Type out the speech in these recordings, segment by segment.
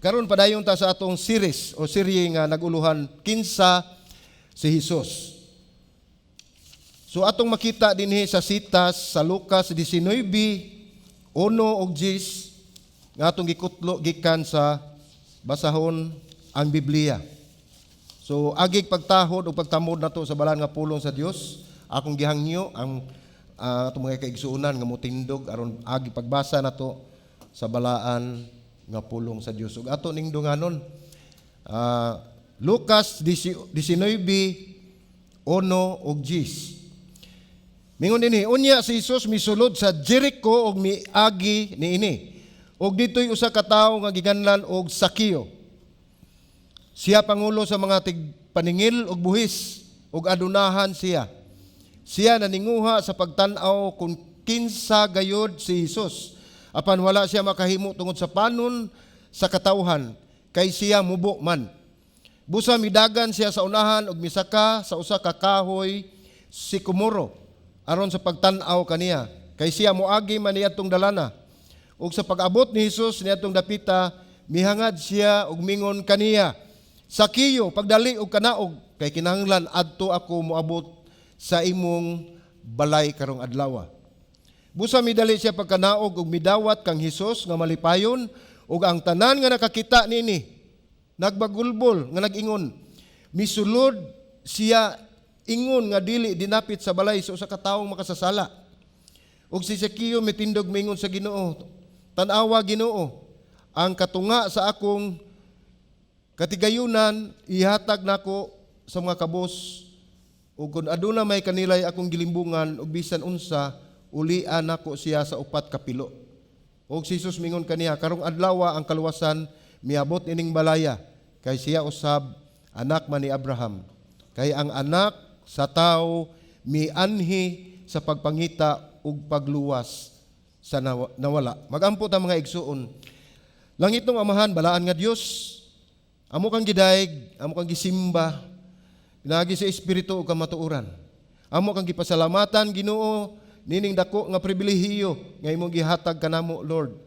Karon padayon ta sa atong series o serye nga naguluhan "Kinsa si Jesus". So atong makita dinhi sa sitas sa Lucas 19:1 ug 10 nga atong gikutlo gikan sa Basahon ang Biblia. So agig pagtahod o pagtamod nato sa balaan nga pulong sa Dios, akong gihangyo ang atong mga kaigsuonan nga motindog aron agi pagbasa nato sa balaan nga pulong sa Dios. Ug ato ning dunganon. Lucas 19:1 ug 10. Mingon dinhi, unya si Jesus misulod sa Jericho ug miagi niini. Ug dito'y usa ka tawo nga giganlan og Sakeo. Siya pangulo sa mga tigpaningil og buhis ug adunahan siya. Siya naninguha sa pagtan-aw kung kinsa gayod si Jesus. Apan wala siya makahimo tungod sa panon sa katawhan, kay siya mubo man. Busa midagan siya sa unahan ug misaka sa usa ka kahoy sikomoro aron sa pagtan-aw kaniya, kay siya moagi man niadtong dalana. Ug sa pag-abot ni Jesus niadtong dapita, mihangad siya ug mingon kaniya, "Sakeo, pagdali og kanaog, kay kinahanglan adto ako moabot sa imong balay karong adlaw." Busa midali siya pagkanaog ug midawat kang Hesus nga malipayon, ug ang tanan nga nakakita niini nagbagulbol nga nag-ingon, "Misulod siya ingon nga dili dinapit sa balay sa usa ka tawong makasasala." Ug si Sakeo mitindog, mingon sa Ginoo, "Tan-awa, Ginoo, ang katunga sa akong katigayunan ihatag nako sa mga kabos, ug kung aduna may kanilay akong gilimbungan og bisan unsa, ulian nako siya sa upat ka pilo." Og si Jesus mingon kaniya, "Karong adlaw ang kaluwasan miabot ining balaya, kay siya usab anak man ni Abraham. Kay ang Anak sa Tao mianhi sa pagpangita ug pagluwas sa nawala." Magampo ta, mga igsuon. Langitnong Amahan, balaan nga Dios, amo kang gidayeg, amo kang gisimba, pinaagi sa Espiritu ug kamatuoran. Amo kang gipasalamatan, Ginoo, nining dako nga pribilehiyo nga imong gihatag kanamo, Lord.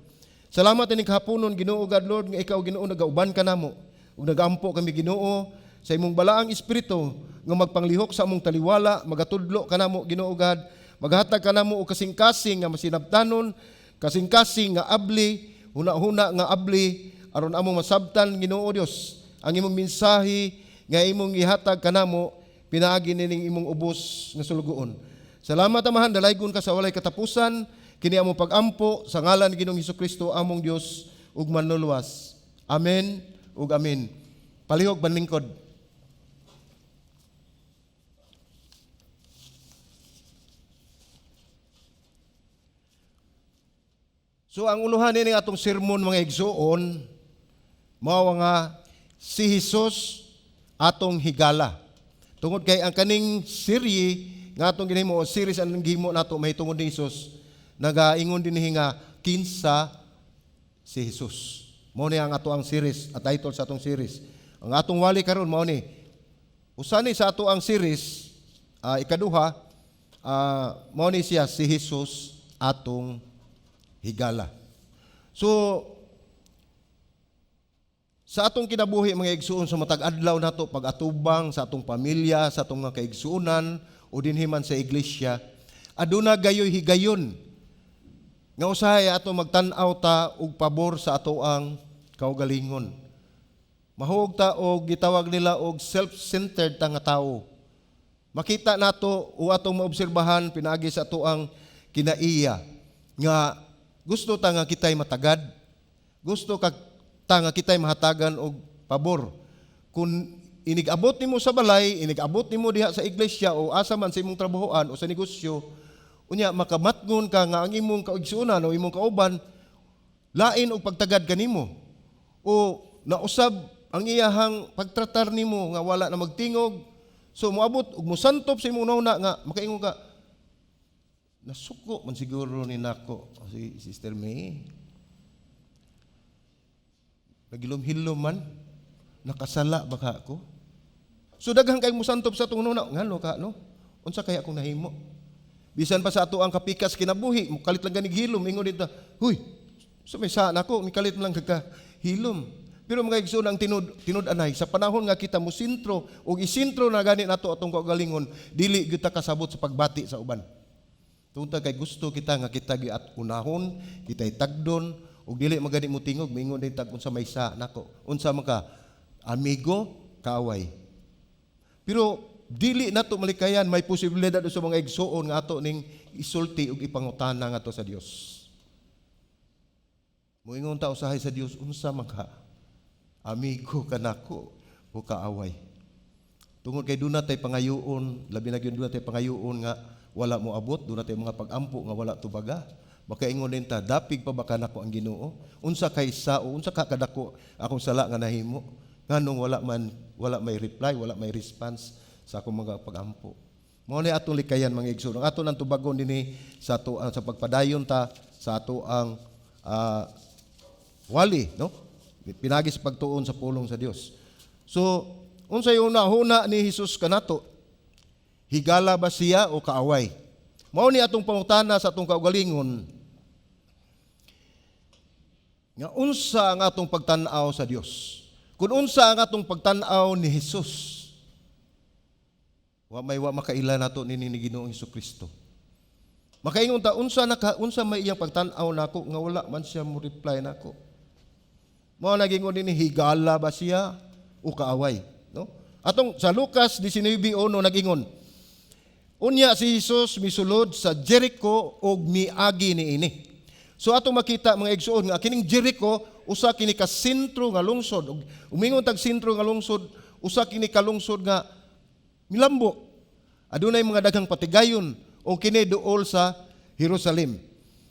Salamat ining kahaponon, Ginoo God Lord, nga ikaw, Ginoo, nagauban kanamo. Ug nagampo kami, Ginoo, sa imong balaang Espiritu nga magpanglihok sa among taliwala, magatudlo kanamo, Ginoo God, maghatag kanamo og kasing-kasing nga masinabtanon, kasing-kasing nga abli, huna-huna nga abli aron among masabtan, Ginoo Dios, ang imong mensahe nga imong gihatag kanamo pinaagi nining imong ubos nga sulugoon. Salamat, Amahan, dalaygon ka sa walay katapusan. Kini among pagampo sa ngalan ni Ginoong Kristo, among Dios ug Manluluwas. Amen ug amen. Palihog banlingkod. So ang uluhan ni atong sermon, mga igsuon, mao nga "Si Jesus atong higala". Tungod kay ang kaning serye nga atong ginhimo o series ang gihimo nato mahitungod ni Jesus, nagaingon dinhi nga "Kinsa si Jesus". Mao ni ang ato ang series at title sa atong series. Ang atong wali karon mao ni usa ni sa ato ang series, ikaduha, mao ni siya, "Si Jesus atong higala". So sa atong kinabuhi, mga igsuon, sa matag adlaw nato pag-atubang sa atong pamilya, sa atong mga kaigsuonan o dinhi man sa iglesia, aduna gayoy higayon nga usahay ato magtan-aw ta og pabor sa ato ang kaugalingon. Mahuog ta og gitawag nila og self-centered ta nga tawo. Makita nato o atong maobserbahan pinaagi sa ato ang kinaiya nga gusto ta nga kitay matagad. Gusto ka ta nga kitay mahatagan og pabor. Kung inig-abot nimo sa balay, inig-abot nimo diha sa iglesia o asa man sa imong trabahoan o sa negosyo, unya makamatngon ka nga ang imong kaigsuonan o imong kauban lain og pagtagad kanimo. O nausab ang iyahang pagtratar nimo nga wala na magtingog. So moabot ug mosantop sa imong una nga makaingon ka, "Nasuko man siguro ni nako si Sister May. Nagilom-hilom man, nakasala ba ka ako?" So daghan kay mosantop sa atong una, ngano ka no? Unsa kaya akong nahimo? Bisan pa sa ato ang kapikas kinabuhi, mukalit lang ganig hilom, ingon dito, "Huy, so may saan ako, mikalit lang kagka hilom." Pero, mga igsoon, ang tinud-anay sa panahon nga kita mo sintro ug isintro na gani nato atong kaugalingon, dili gyud ta kasabot sa pagbati sa uban. Tungod kay gusto kita nga kita gi at unahon, kita tagdon ug dili magani mo tingog, mingon din tag unsa may sa nako. Unsa man ka, amigo, kaaway? Pero dili nato malikayan, may posibilidad sa mga igsuon nga ato ning isulti ug ipangutana ngadto sa Dios. Moingon ta usahay sa Dios, "Unsa man ka? Amigo ka nako o kaaway?" Tungod kay duna tay pangayoon, labi na gyud duna tay pangayoon nga wala mo abot, duna tay mga pag-ampo nga wala tubaga. Makaingon din ta, "Dapig pa ba kanako ang Ginoo? Unsa kay sa o unsa ka kadako akong sala nga nahimo? Nganong wala may reply, wala may response sa akong mga pag-ampo?" Mao ni atong likayan, mga igsoon. Ang ato nang tubagon dinhi sa ato sa pagpadayon ta sa ato ang wali, no? Pinagi sa pagtuon sa pulong sa Dios. So, unsay una-huna ni Jesus kanato? Higala ba siya o kaaway? Mao ni atong pangutana sa atong kaugalingon nga unsa ang atong pagtan-aw sa Dios? Kung unsa ang atong pagtan-aw ni Jesus, wa may wa makaila nato nini ni Ginoong Kristo. Makaingon ta, unsa may iyang pagtan-aw nako nga wala man siya mo reply nako? Mao nagingon dinhi, higala ba siya o kaaway, no? Atong sa Lucas 19:1 nagingon, "Unya si Jesus misulod sa Jericho ug miagi niini." So atong makita, mga igsuon, nga kining Jericho usa kini ka sentro nga lungsod. Ug umingon tag sentro nga lungsod, usa kini ka lungsod nga milambo. Adunay mga daghang patigayon o kini duol sa Jerusalem.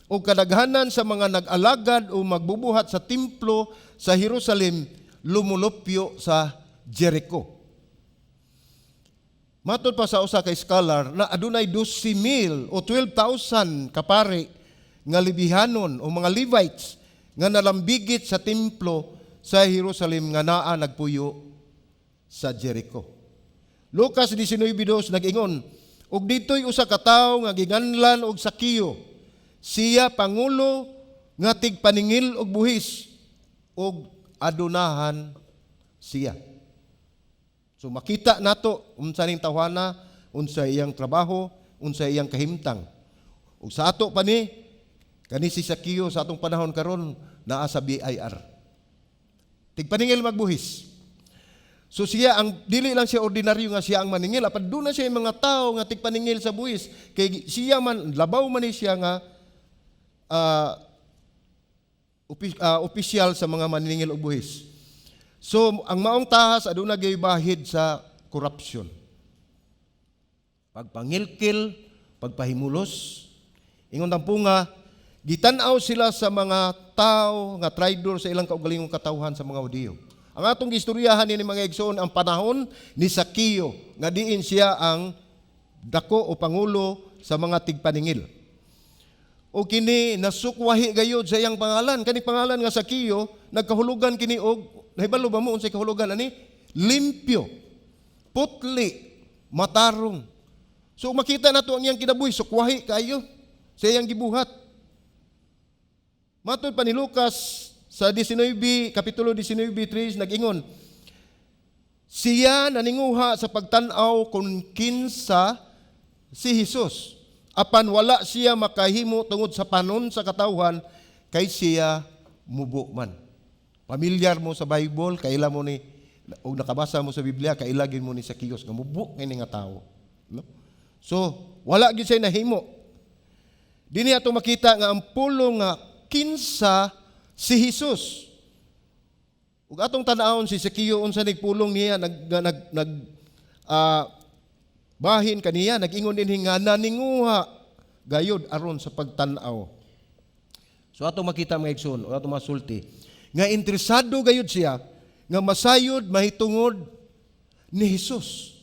O kadaghanan sa mga nag-alagad o magbubuhat sa templo sa Jerusalem lumulupyo sa Jericho. Matod pa sa usa ka scholar na adunay 12,000 o 12,000 kapari nga Lebihanon o mga Levites nga nalambigit sa templo sa Jerusalem nga naa nagpuyo sa Jericho. Lucas 19:2 nag-ingon, "Ug dito'y usa ka tawo nga ginganlan og Sakeo. Siya pangulo nga tigpaningil og buhis ug adunahan siya." So makita nato unsa ning tawhana, unsa iyang trabaho, unsa iyang kahimtang. Ug sa ato pa ni kani si Sakeo sa atong panahon karon naa sa BIR. Tigpaningil magbuhis. So siya ang dili lang siya ordinaryo nga siya ang maningil, apan duna siya mga tao nga tigpaningil sa buhis kay siya man labaw man ni siya nga opisyal sa mga maniningil og buhis. So ang maong tahas aduna gyud bahid sa corruption. Pagpangilkil, pagpahimulos. Ingon ang nga gitan-aw sila sa mga tao nga traidor sa ilang kaugalingong katawhan sa mga Hudiyo. Ang atong gistoryahan ni mga igsoon, ang panahon ni Sakeo nga diin siya ang dako o pangulo sa mga tigpaningil. O kini nasukwahi gayud sa iyang pangalan. Kani pangalan nga Sakeo nagkahulugan kini og, nahibalo ba mo unsay kahulugan ani? Limpyo, putli, matarong. So makita nato ang iyang kinabuhi, sukwahi kayo sa iyang gibuhat. Matod pa ni Lucas sa 19, Kapitulo 19:3, nag-ingon, "Siya naninguha sa pagtan-aw kung kinsa si Jesus. Apan wala siya makahimo tungod sa panon sa katawhan kay siya mubo man." Pamilyar mo sa Bible, kaila mo ni o nakabasa mo sa Biblia, kaila gyud mo ni Zacchaeus nga mubo kini nga tawo. No? So, wala gyud siya nahimo. Dinhi ato makita nga ang pulong nga kinsa si Jesus. Ug atong tan-awon si Zacchaeus, unsa nagpulong niya, nag nag nag bahin kaniya, nag-ingon dinhi nga naninguha gayud aron sa pagtan-aw. So atong makita, mga igsoon, o atong masulti nga interesado gayud siya nga masayod mahitungod ni Jesus.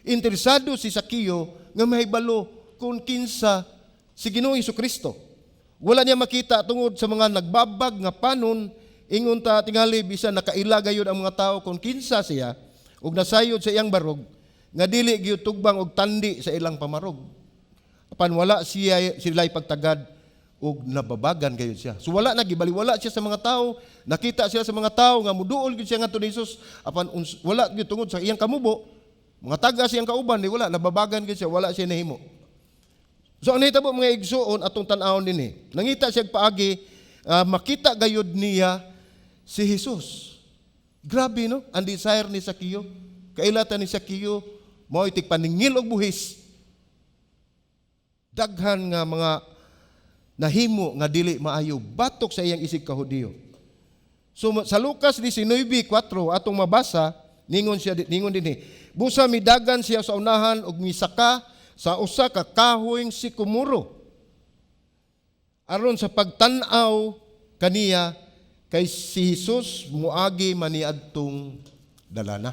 Interesado si Zacchaeus nga mahibalo kung kinsa si Ginoong Kristo. Wala niya makita tungod sa mga nagbabag nga panon. Ingon ta tingali bisan nakaila gayud ang mga tao kung kinsa siya ug nasayod sa iyang barog nga dili gyud tugbang og tandi sa ilang pamarog. Apan wala siya sila pagtagad Ug nababagan gayud siya. So wala na gibaliwala siya sa mga tao, nakita siya sa mga tao nga muduol gyud siya ngadto ni Jesus apan wala gyud tungod sa iyang kamubo, mga taga siyang kauban di wala, nababagan gyud siya, wala siya nahimo. So ang nahitabo, mga igsuon, atong tan-awon dinhi. Nangita siya paagi makita gayud niya si Jesus. Grabe, no? Ang desire ni Sakeo. Kailatan ni Sakeo mao itig paningil og buhis. Daghan nga mga nahimo nga dili maayo batok sa iyang isig ka Hudiyo. So sa Lucas 19:4 atong mabasa, ningon siya, ningon dinhi, busa midagan siya sa unahan ug misaka sa usa ka kahoy sikomoro aron sa pagtan-aw kaniya, kay si Jesus muagi maniadtong dalana.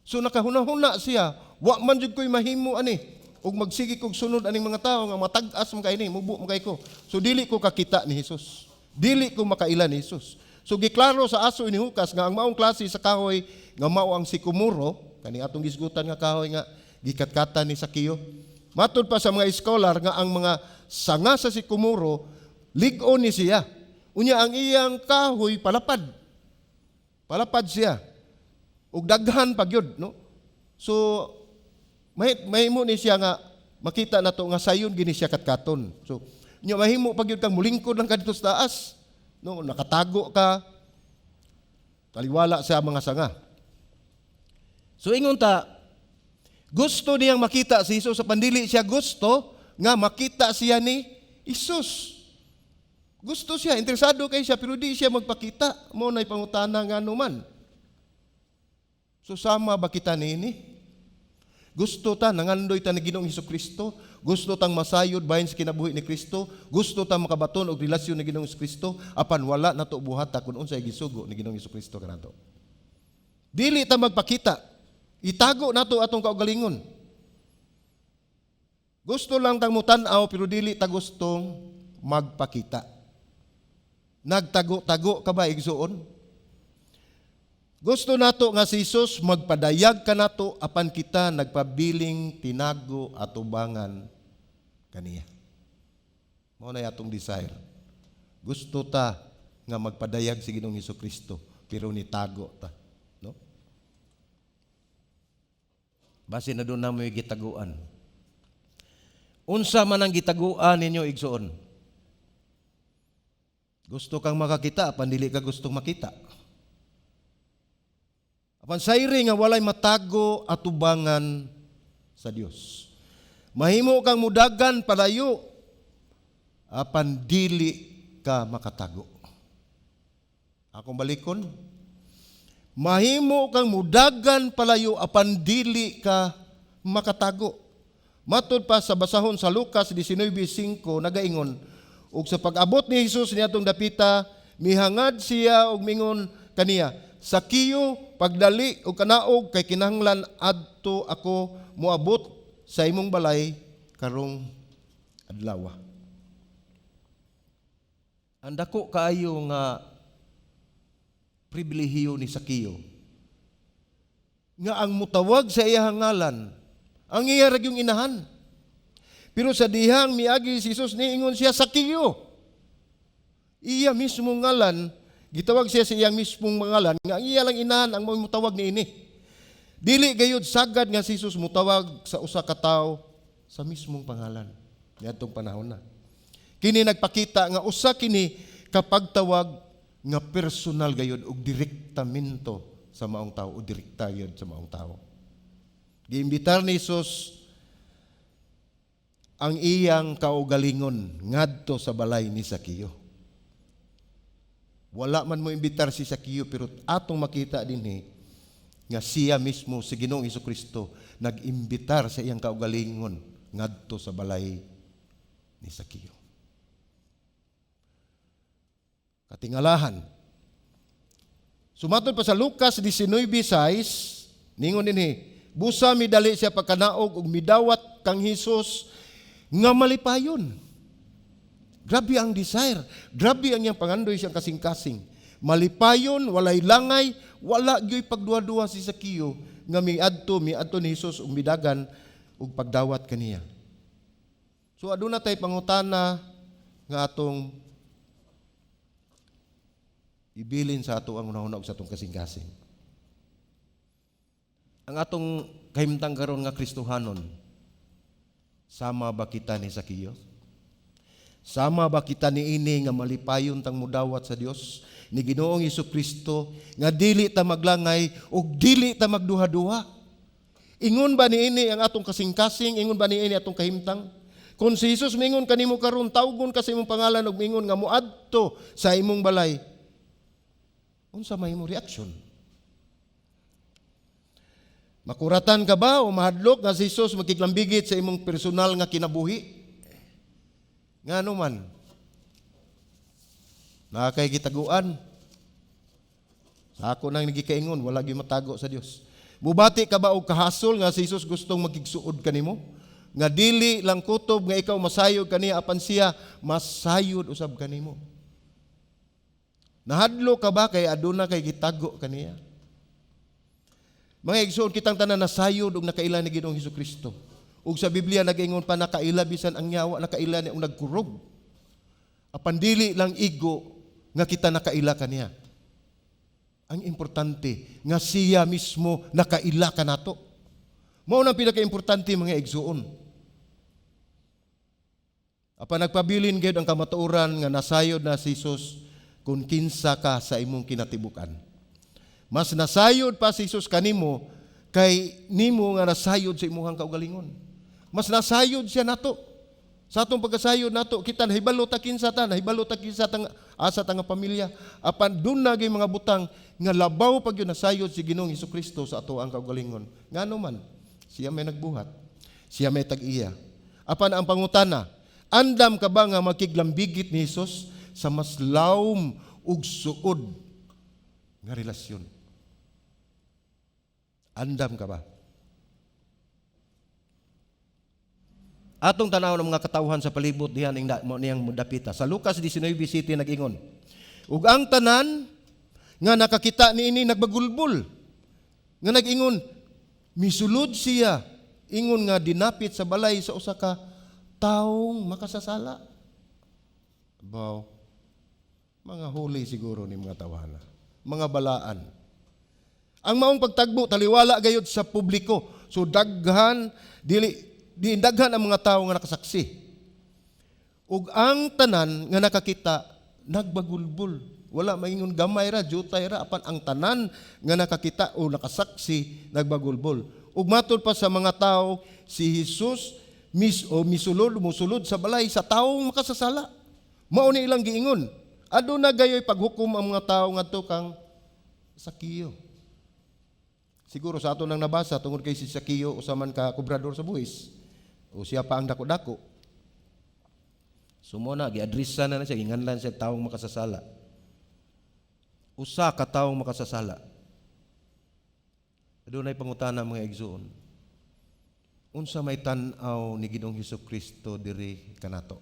So nakahuna-huna siya, wa man jud ko'y mahimo ani ug magsige kog sunod aning mga tawo nga matag-as man kay ni, mubo man kay ko. So dili ko kakita ni Jesus. Dili ko makaila ni Jesus. So giklaro sa aso ni Hukas nga ang maong klase sa kahoy nga mao ang sikomoro, kani atong gisgutan nga kahoy nga gikatkatan ni Sakeo. Matud pa sa mga scholar nga ang mga sanga sa sikomoro lig-on ni siya. Unya ang iyang kahoy palapad. Palapad siya. Ug daghan pa gyud, no? So may mahimo ni siya nga makita nato nga sayon gini siya katkaton. So nya mahimo pa gyud kang mulingkod lang ka dito sa taas. No, nakatago ka taliwala sa mga sanga. So ingon ta, gusto niyang makita si Jesus sa pandili siya gusto nga makita siya ni Jesus. Gusto siya, interesado kay siya, pero di siya magpakita. Mao na'y pangutana nga man. So sama ba kita niini? Gusto ta, nangandoy ta ni Ginoong Hesus Kristo. Gusto tang masayod bahin sa kinabuhi ni Kristo. Gusto ta makabaton og relasyon ni Ginoong Hesus Kristo apan wala nato buhata kung unsay gisugo ni Ginoong Hesus Kristo kanato. Dili ta magpakita. Itago nato atong kaugalingon. Gusto lang tang mutan-aw pero dili ta gustong magpakita. Nagtago-tago ka ba, igsuon? Gusto nato nga si Jesus magpadayag kanato apan kita nagpabiling tinago atubangan kaniya. Mao na atong desire. Gusto ta nga magpadayag si Ginoong Hesus Kristo pero nitago ta, no? Base na doon na mo'y gitaguan. Unsa man ang gitaguan ninyo, igsuon? Gusto kang makakita apan dili ka gustong makita. Apan sayri nga walay matago atubangan sa Dios. Mahimo kang mudagan palayo apan dili ka makatago. Akong balikon. Mahimo kang mudagan palayo apan dili ka makatago. Matud pa sa basahon sa Lucas 19:5, nagaingon, ug sa pag-abot ni Jesus niadtong dapita, mihangad siya ug mingon kaniya, "Sakiyo, pagdali og kanaog kay kinahanglan adto ako moabot sa imong balay karong adlaw." Ang dako kaayo nga pribilehiyo ni Sakiyo nga ang mutawag sa iyang ngalan ang iya ra gyung inahan. Pero sa dihang miagi si Jesus, niingon siya, "Sakiyo." Iya mismo ngalan, gitawag siya sa iyang mismong ngalan nga ang iya lang inahan ang mutawag niini. Dili gayud sagad nga si Jesus mutawag sa usa ka tawo sa mismong pangalan niadtong panahon na. Kini nagpakita nga usa kini kapagtawag nga personal gayud og direktamento sa maong tao o direkta gayud sa maong tao. Giimbitar ni Jesus ang iyang kaugalingon ngadto sa balay ni Sakeo. Wala man mo imbitar si Sakeo pero atong makita dinhi nga siya mismo, si Ginoong Kristo, nag-imbitar sa iyang kaugalingon ngadto sa balay ni Sakeo. Katingalahan. Sumatod pa sa Lucas 19:6, ningon dinhi, busa midali siya pagkanaog ug midawat kang Hesus nga malipayon. Grabe ang desire. Grabe ang iyang pangandoy siyang kasing-kasing. Malipayon, walay langay, wala gyoy pagduha-duha si Sakeo nga miadto ni Hesus ug midagan ug pagdawat kaniya. So aduna tay pangutana nga atong ibilin sa ato ang hunahuna ug sa atong kasing-kasing. Ang atong kahimtang karon nga Kristohanon, sama ba kita ni Zacchaeus? Sama ba kita ni ini nga malipayon tang mudawat sa Dios ni Ginoong Hesus Kristo nga dili ta maglangay ug dili ta magduha-duha? Ingon ba ni ini ang atong kasing-kasing? Ingon ba ni ini atong kahimtang? Kung si Jesus mingon kanimo karon, tawgon ka sa imong pangalan ug mingon nga moadto sa imong balay, unsa may imong reaksyon? Makuratan ka ba o mahadlok nga si Jesus makiglambigit sa imong personal nga kinabuhi? Ngano man? Naa kay gitaguan. Sa ako nang nagikaingon, wala gyud matago sa Dios. Mubati ka ba og kahasol nga si Jesus gustong makigsuod kanimo? Nga dili lang kutob nga ikaw masayod kaniya, apan siya masayod usab kanimo. Nahadlo ka ba kay aduna kay gitago kaniya? Mga igsoon, kitang tanan nasayod ug nakaila ni Ginoong Hesukristo. Ug sa Biblia nagaingon pa, nakaila bisan ang yawa, nakaila ni og nagkurog. Apan dili lang igo nga kita nakaila kaniya. Ang importante nga siya mismo nakaila kanato. Mao nang pinakaimportante, mga igsoon. Apan nagpabilin gyud ang kamatuoran nga nasayod na si Jesus kung kinsa ka sa imong kinatibukan. Mas nasayod pa si Jesus kanimo kay nimo nga nasayod sa imuhang kaugalingon. Mas nasayod siya nato. Sa atong pagkasayod nato, kita nahibalo ta kinsa ta, nahibalo ta kinsa ta asa ta nga pamilya. Apan duna gyud mga butang nga labaw pag yun nasayod si Ginoong Hesukristo sa ato ang kaugalingon. Ngano man, siya may nagbuhat. Siya may tag-iya. Apan ang pangutana, andam ka ba nga makiglambigit ni Hesus sa mas lawom ug suod nga relasyon? Andam ka ba? Atong tanaw ng mga katawhan sa palibot diha ning mo niyang mudapita. Sa Lucas 19 City nag-ingon, ug ang tanan nga nakakita niini nagbagulbol. Nga nag-ingon, misulod siya ingon nga dinapit sa balay sa usa ka taong makasasala. Baw, mga huli siguro ni mga tawhana, mga balaan. Ang maong pagtagbo taliwala gayud sa publiko. So daghan dili di daghan ang mga tawo nga nakasaksi. Ug ang tanan nga nakakita nagbagulbol. Wala maingon gamay ra, jutay ra, apan ang tanan nga nakakita o nakasaksi nagbagulbol. Ug matud pa sa mga tawo, si Jesus mis o misulod musulod sa balay sa taong makasasala. Mao ni ilang giingon. Aduna gayoy paghukom ang mga tawo ngadto kang Sakiyo. Siguro sa ato nang nabasa tungod kay si Sakiyo usa man ka kobrador sa buhis. O siya pa ang dako-dako. So mo na giadresa na siya, ginganlan siya taong makasasala. Usa ka taong makasasala. Adunay pangutana, mga igsoon. Unsa may tan-aw ni Ginoong Hesukristo diri kanato?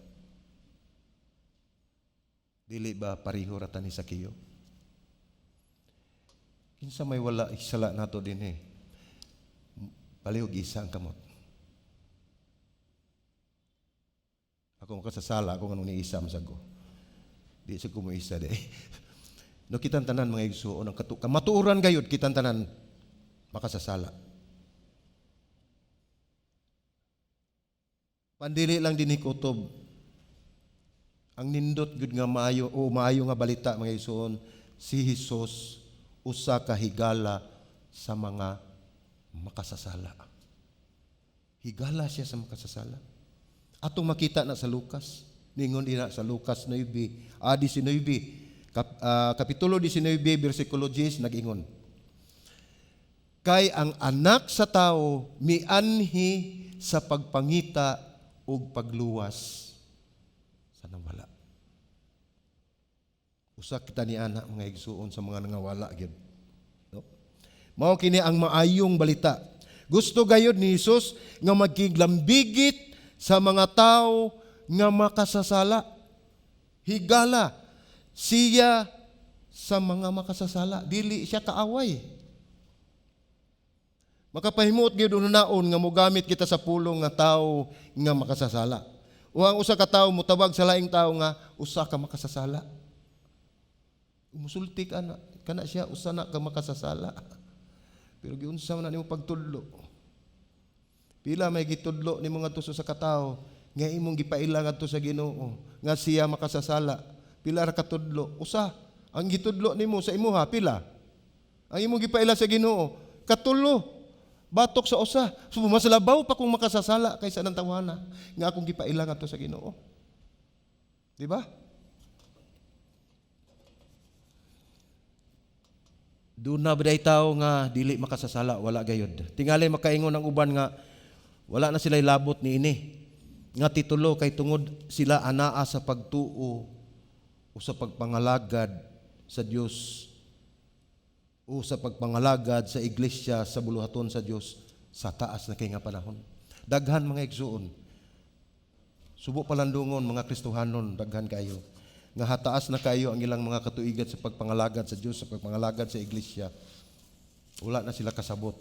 Dili ba pareho ra ta ni Sakiyo? Kinsa may wala sala nato dinhi? Palihog isa ang kamot. Ako makasasala, ako nganong niisa man ko. Di sa ko mo isa di. No, kitang tanan, mga igsuon, ang kamatuoran gayud, kitang tanan makasasala. Pandili lang dinhi kutob. Ang nindot gud nga maayo o maayo nga balita, mga igsuon, si Hesus usa ka higala sa mga makasasala. Higala siya sa makasasala. Atong makita na sa Lucas, ningon din na sa Lucas 9, 19, kapitulo 19, bersikulo 10, nag-ingon. Kay ang anak sa tao mianhi sa pagpangita ug pagluwas sa nawala. Usa kita ni ana, mga igsuon, sa mga nangawala gyud. No? Mao kini ang maayong balita. Gusto gayud ni Hesus nga magkiglambigit sa mga tao nga makasasala. Higala siya sa mga makasasala. Dili siya kaaway. Makapahimuot gyud unaon nga mogamit kita sa pulong nga tao nga makasasala. O ang usa ka tawo motawag sa laing tawo nga usa ka makasasala. Musulti ka na, kana siya usa na ka makasasala. Pero giunsa man na nimo pagtudlo? Pila may gitudlo nimo ngadto sa usa ka tawo nga imong gipaila ngadto sa Ginoo nga siya makasasala? Pila ra katudlo? Usa. Ang gitudlo nimo sa imuha pila? Ang imong gipaila sa Ginoo katulo. Batok sa usa. So mas labaw pa kung makasasala kaysa nang tawhana nga akong gipaila ngadto sa Ginoo. Di ba? Doon na ba tao nga dili makasasala? Wala gayod. Tingali makaingon ang uban nga wala na sila labot ni ini nga titulo kay tungod sila anaa sa pagtuo o sa pagpangalagad sa Dios o sa pagpangalagad sa iglesia sa buluhaton sa Dios sa taas na kay nga panahon. Daghan, mga igsuon. Subo palandungon mga Kristohanon, daghan kayo nga hataas na kayo ang ilang mga katuigan sa pagpangalagad sa Dios, sa pagpangalagad sa iglesia. Wala na sila kasabot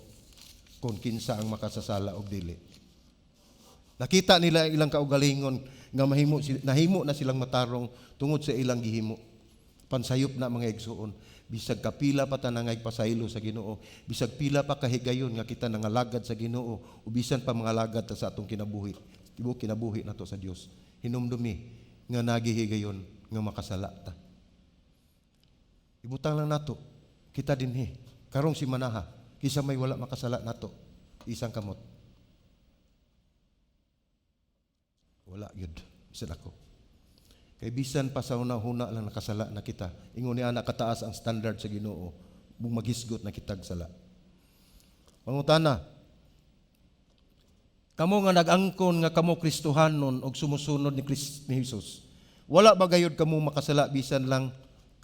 kung kinsa ang makasasala og dili. Nakita nila ang ilang kaugalingon nga mahimo nahimo na silang matarong tungod sa ilang gihimo. Pansayop na, mga igsuon. Bisag kapila pa ta nangaypasaylo sa Ginoo, bisag pila pa kahigayon nga kita nangalagad sa Ginoo, o bisan pa mangalagad ta sa atong kinabuhi. Tibuok kinabuhi nato sa Dios. Hinumdumi nga nagihigayon nga makasala ta. Ibutang lang nato kita dinhi karong simanaha, kinsa may wala makasala nato? Isang kamot. Wala gyud, bisan ako. Kay bisan pa sa huna-huna lang, nakasala na kita. Ingon ni ana kataas ang standard sa Ginoo, mung maghisgot na kitag sala. Pangutana, kamo nga nag-angkon nga kamo Kristohanon og sumusunod ni Christ, ni Jesus, wala ba gayud kamo makasala bisan lang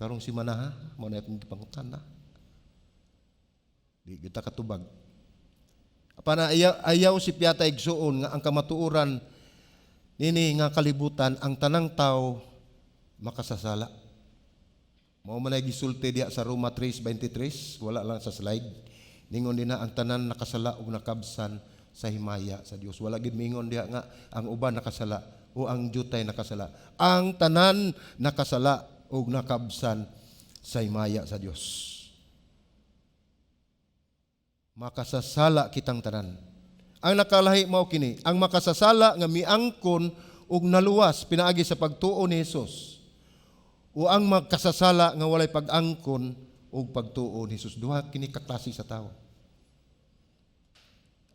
karong simanaha? Mao na akong gipangutana. Di kita katubag. Para ayaw, ayaw si Piyata, igsuon, nga ang kamatuoran nini nga kalibutan, ang tanang tao makasasala. Mao man ay gisulti diha sa Roma 3:23, wala lang sa slide. Ningon din na ang tanan nakasala ug nakabsan sa himaya sa Dios. Wala gid mingon diha nga ang uban nakasala o ang jutay nakasala. Ang tanan nakasala ug nakabsan sa himaya sa Dios. Makasasala kitang tanan. Ang nakalahi mao kini, ang makasasala nga miangkon ug naluwas pinaagi sa pagtuo ni Hesus, o ang makasasala nga walay pag-angkon ug pagtuo ni Hesus. Duha kini ka klase sa tawo.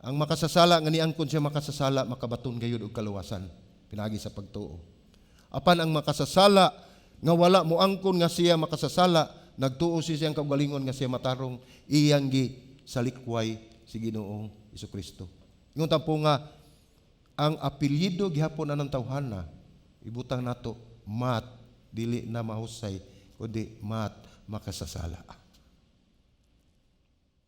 Ang makasasala nga niangkon siya makasasala, makabaton gayud og kaluwasan pinaagi sa pagtuo. Apan ang makasasala nga wala moangkon nga siya makasasala, nagtuo siya siyang kaugalingon nga siya matarong, iyang gi salikway si Ginoong Kristo. Ingon po nga ang apelyido gihapon anang tawhana, ibutang nato mat, dili na mahusay kundi mat makasasala.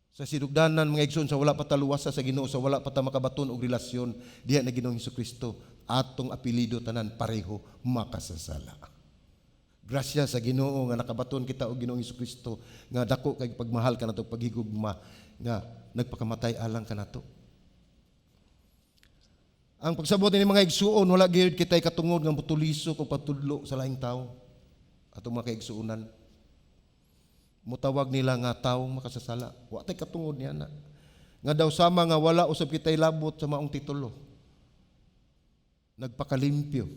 Sa sinugdanan, mga igsoon, sa wala pa ta luwasa sa Ginoo, sa wala pa ta makabaton og relasyon diha na Ginoong Kristo, atong apelyido tanan pareho, makasasala. Grasya sa Ginoo nga nakabaton kita og Ginoong Kristo nga dako kay pagmahal kanato, paghigugma nga nagpakamatay alang kanato. Ang pagsabot ni mga igsuon, wala gyud kitay katungod nga mutulisok o patudlo sa laing tao. Atong mga kaigsuonan. Mutawag nila nga taong makasasala. Wa tay katungod niya na. Nga daw sama nga wala usab kitay labot sa maong titulo. Nagpakalimpyo.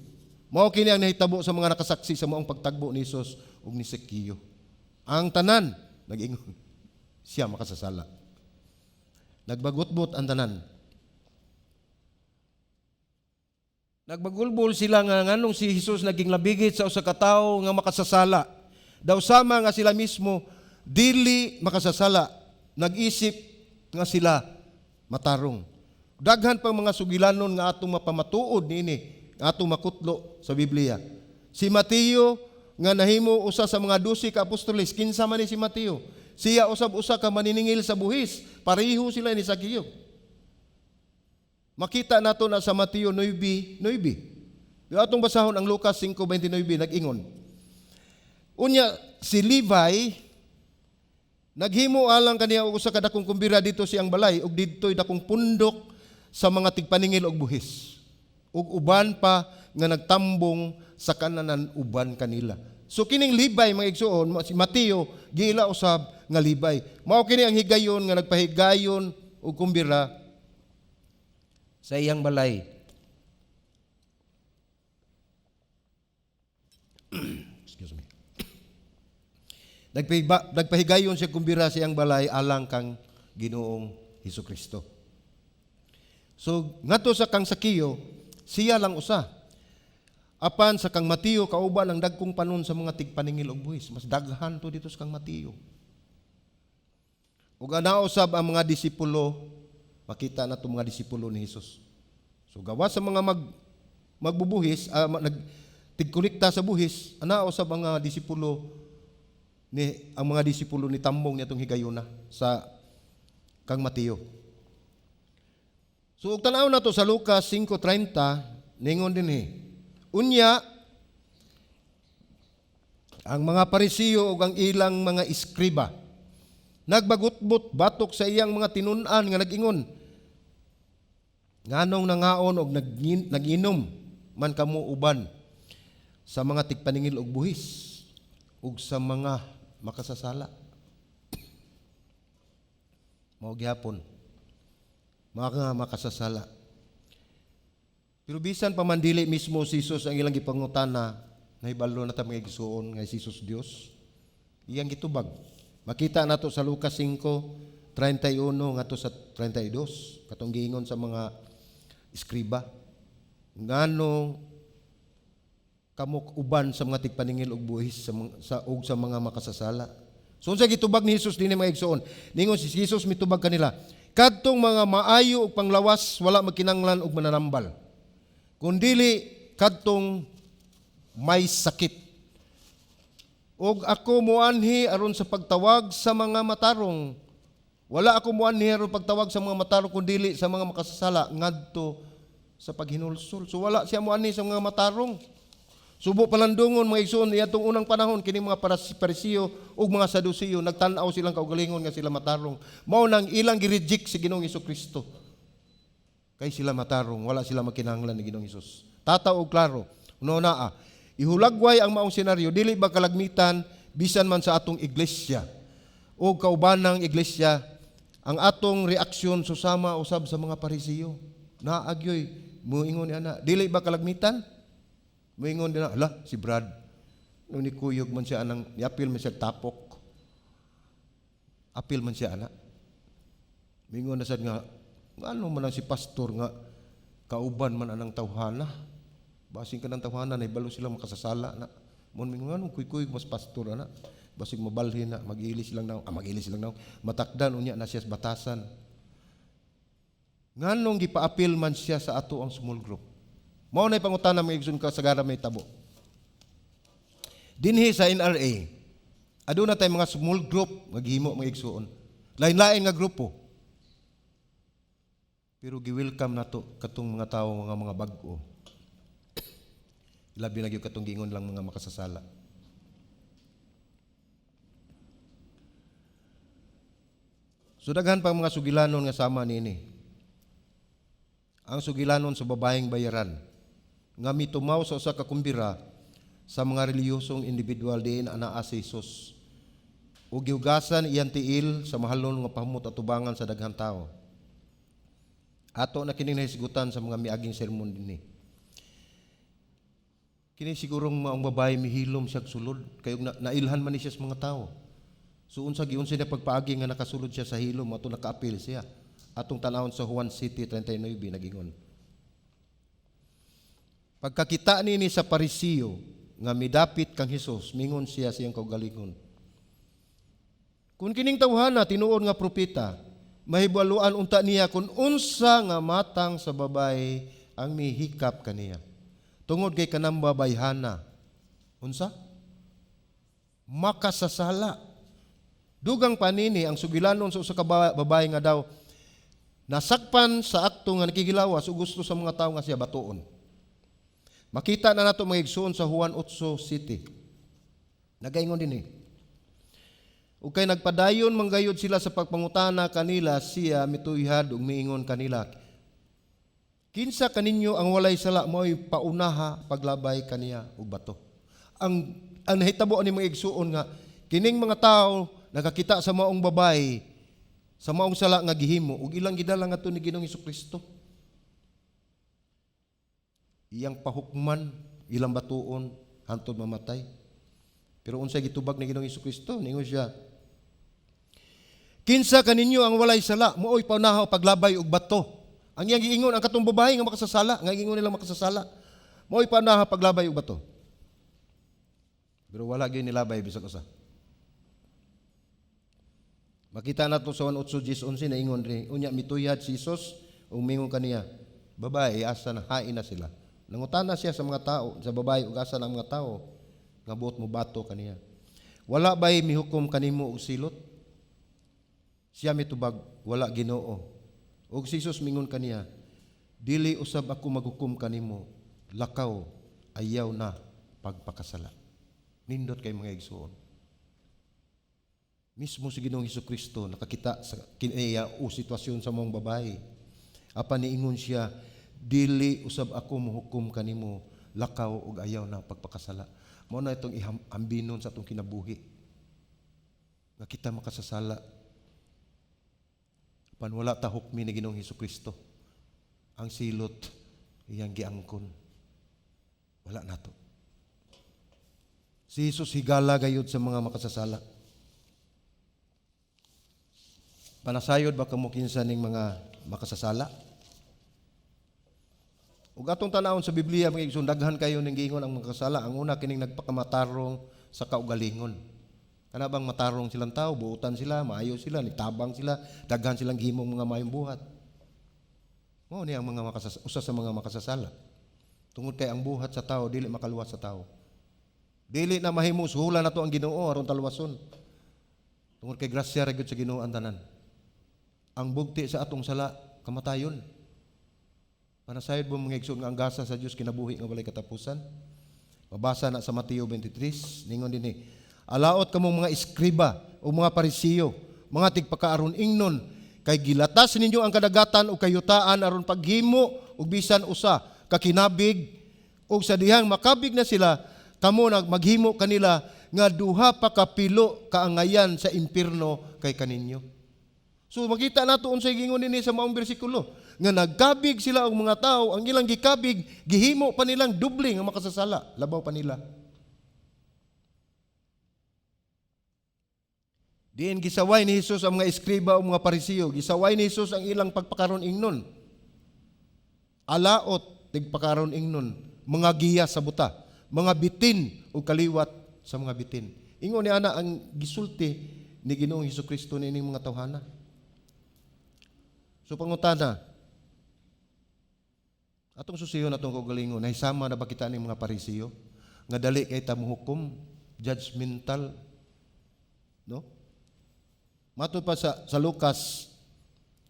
Mao kini ang nahitabo sa mga nakasaksi sa maong pagtagbo ni Hesus ug ni Zaccheo. Ang tanan nag-ingon siya makasasala. Nagbagutbot ang tanan. Nagbagulbol sila nga nganong si Jesus naging labigit sa usa ka tawo nga makasasala. Daw sama nga sila mismo dili makasasala, nag-isip nga sila matarong. Daghan pang mga sugilanon nga atong mapamatuod niini, nga atong makutlo sa Biblia. Si Mateo nga nahimo usa sa mga 12 ka apostoles, kinsa man ni si Mateo? Siya usab usa ka maniningil sa buhis, pareho sila ni Zaccheo. Makita nato na sa Mateo 9:9. Pero atong basahon ang Lucas 5:29, nag-ingon. Unya si Levi naghimo alang kaniya og usa ka dakong kumbira didto sa iyang balay, ug didto'y dakong pundok sa mga tigpaningil og buhis. Ug uban pa nga nagtambong sa kananan uban kanila. So kining Libay, mga igsuon, si Mateo giila usab nga Libay. Mao kini ang higayon nga nagpahigayon og kumbira sa iyang balay. Excuse me. Nagpahigayon siya kumbira sa iyang balay alang kang Ginoong Hesukristo. So ngadto sa kang Sakiyo, siya lang usa. Apan sa kang Mateo, kauban ang dagkong panon sa mga tigpaningil og buhis. Mas daghan to dito sa kang Mateo. Ug ana usab ang mga disipulo, makita na itong mga disipulo ni Jesus. So gawa sa mga magbubuhis, nag tigkolekta sa buhis, ana usab ang mga disipulo ni ang mga disipulo ni tambong ni atong higayuna sa kang Mateo. So ug tan-aw nato sa Lucas 5:30, ningon dinhi. Unya ang mga Parisiyo ug ang ilang mga eskriba nagbagutbot batok sa iyang mga tinun-an nga nag-ingon, "Nganong nangaon og naginom man kamo uban sa mga tigpaningil og buhis ug sa mga makasasala?" Mao gihapon mga makasasala. Pero bisan pa man dili mismo si Jesus ang ilang gipangutana, nahibalo na ta, mga igsuon, nga si Jesus Dios. Iyang gitubag. Makita nato sa Lucas 5:31 ngadto sa 32, katong giingon sa mga eskriba. "Ngano kamo uban sa mga tigpaningil og buhis sa og sa mga makasasala?" So unsa gitubag ni Jesus dinhi, mga igsuon? Ningon si Jesus, mitubag kanila, "Kadtong mga maayo og panglawas wala magkinanglan og mananambal, kundili kadtong may sakit. Og ako muanhi aron sa pagtawag sa mga matarong. Wala ako muanhi aron pagtawag sa mga matarong kundili sa mga makasasala ngadto sa paghinulsol." So wala siya muanhi sa mga matarong. Subo palandungon, mga igsoon, iatong unang panahon kini mga Parisiyo ug mga Sadusiyo, nagtan-aw silang kaugalingon nga sila matarong. Mao nang ilang gi-reject si Ginoong Kristo. Kay sila matarong, wala sila makinahanglan ni Ginoong Hesus. Tataw og klaro. No naa. Ihulagway ang maong senaryo, dili ba kalagmitan bisan man sa atong iglesia o kaubanang iglesia ang atong reaksyon susama usab sa mga Parisiyo? Naagyoy muingon ni ana, dili ba kalagmitan? Muingon din na, "Hala, si Brad, no ni kuyog man siya anang, niapil man siya tapok. Apil man siya ana." Muingon na sad nga, "Ano man ang si pastor nga kauban man anang tawhana. Basing ka ng tawhana, nahibalo sila makasasala na." Mon mingon, "Ano, kuy-kuy mas pastor ana. Basig mabalhin na, mag-ilis lang naw, mag-ilis lang naw, matakdan unya na siya sa batasan. Nganong gipaapil man siya sa ato ang small group?" Mao na pangutana, mga igsoon, kasagara may tabo. Dinhi sa NRA, aduna tay mga small group nga gihimo, mga igsoon. Lain-lain nga grupo. Pero gi-welcome nato katong mga tawo mga bag-o. Labi na gyud katong giingon lang mga makasasala. So daghan pang mga sugilanon nga sama niini. Ang sugilanon sa babaeng bayaran nga mitumaw sa usa ka kumbira sa mga relihiyosong individual diin anaa si Jesus. Ug gihugasan iyang tiil sa mahalon nga pahumot atubangan sa daghang tawo. Ato na kining nahisgutan sa mga miaging sermon dinhi. Kini sigurong maong babae mihilom siya sulod kay nailhan man ni siya sa mga tao. So unsa giunsa niya pagpaagi nga nakasulod siya sa hilom ato nakaapil siya? Atong tanawon sa Juan 7:39, nagingon. Pagkakita nini sa Parisiyo nga midapit kang Hesus, mingon siya siyang kaugalingon, "Kung kining tawhana tinuod nga propeta, mahibaluan unta niya kung unsa nga matang sa babae ang mihikap kaniya. Tungod kay kanang babayhana." Unsa? Makasasala. Dugang panini ang sugilanon sa usa ka babae nga daw nasakpan sa akto nga nakigilawas ug gusto sa mga tawo nga siya batuon. Makita na nato, mga igsoon, sa Juan 8 City. Nagaingon din eh. Ug kay nagpadayon manggayod sila sa pagpangutana kanila, siya mituyhad ug miingon kanila. "Kinsa kaninyo ang walay sala, mao'y paunaha paglabay kaniya og bato." Ang nahitabo ani, mga igsuon, nga kining mga tao nakakita sa maong babae sa maong sala nga gihimo ug ilang gidala ngadto ni Ginoong Kristo. Iyang pahukman, ilang batuon hantod mamatay. Pero unsay gitubag ni Ginoong Kristo? Ningon siya, "Kinsa kaninyo ang walay sala, mao'y paunaha paglabay og bato." Ang iyang giingon ang katong babae nga makasasala, nga giingon nila makasasala. Mao'y paunaha paglabay og bato. Pero wala gyud nilabay bisag usa. Makita nato sa 1:8-11 na ingon rin, unya mituyad si Jesus ug mingon kaniya, "Babae, asa na, hain na sila?" Nangutana siya sa mga tao, sa babae, ug asa na ang mga tao nga buot mo bato kaniya? "Wala bay mihukom kanimo og silot?" Siya mitubag, "Wala, Ginoo." Ug si Jesus mingon kaniya, "Dili usab ako maghukom kanimo, lakaw, ayaw na pagpakasala." Nindot kay, mga igsuon. Mismo si Ginoong Hesus Kristo nakakita sa kinaya o sitwasyon sa maong babae. Apan niingon siya, "Dili usab ako mohukom kanimo, lakaw ug ayaw na pagpakasala." Mao na itong ihambinon sa atong kinabuhi. Nga kita makasasala. Apan wala ta hukmi ni Ginoong Hesus Kristo. Ang silot iyang giangkon. Wala nato. Si Jesus higala gayud sa mga makasasala. Panasayod ba kamo kinsa ning mga makasasala? Ug atong tanawon sa Biblia, mga igsoon, daghan kayo ning giingon ang makasala. Ang una, kining nagpakamatarong sa kaugalingon. Kana bang matarong silang tao, buutan sila, maayo sila, nagtabang sila, daghan silang gihimong mga maayong buhat. Mao ni ang mga usa sa mga makasasala. Tungod kay ang buhat sa tao dili makaluwas sa tao. Dili na mahimo suhulan nato ang Ginoo aron taluwason. Tungod kay grasya ra gyud sa Ginoo ang tanan. Ang bugti sa atong sala, kamatayon. Panasayod mo, mga igsoon, nga ang gasa sa Dios kinabuhi nga walay katapusan? Mabasa na sa Mateo 23, ningon dinhi, "Alaot kamong mga eskriba o mga Parisiyo, mga tigpakaaron ingnon, kay gilatas ninyo ang kadagatan o kayutaan aron paghimo og bisan usa ka kinabig, ug sa dihang makabig na sila, kamo nag maghimo kanila nga duha pa ka pilo kaangayan sa impierno kay kaninyo." So makita nato unsay giingon dinhi sa maong bersikulo nga nagkabig sila og mga tao, ang ilang gikabig gihimo pa nilang doble nga makasasala, labaw pa nila. Diin gisaway ni Jesus ang mga eskriba o mga Parisiyo, gisaway ni Jesus ang ilang pagpakaron ingnon. "Alaot tigpakaron ingnon, mga giya sa buta, mga bitin o kaliwat sa mga bitin." Ingon ni ana ang gisulti ni Ginoong Hesukristo niining mga tawhana. So pangutana, atong susiyon atong kaugalingon, nahisama na ba kita ning mga Parisiyo? Nga dali kay ta mohukom, judgmental, no? Matod pa sa Lucas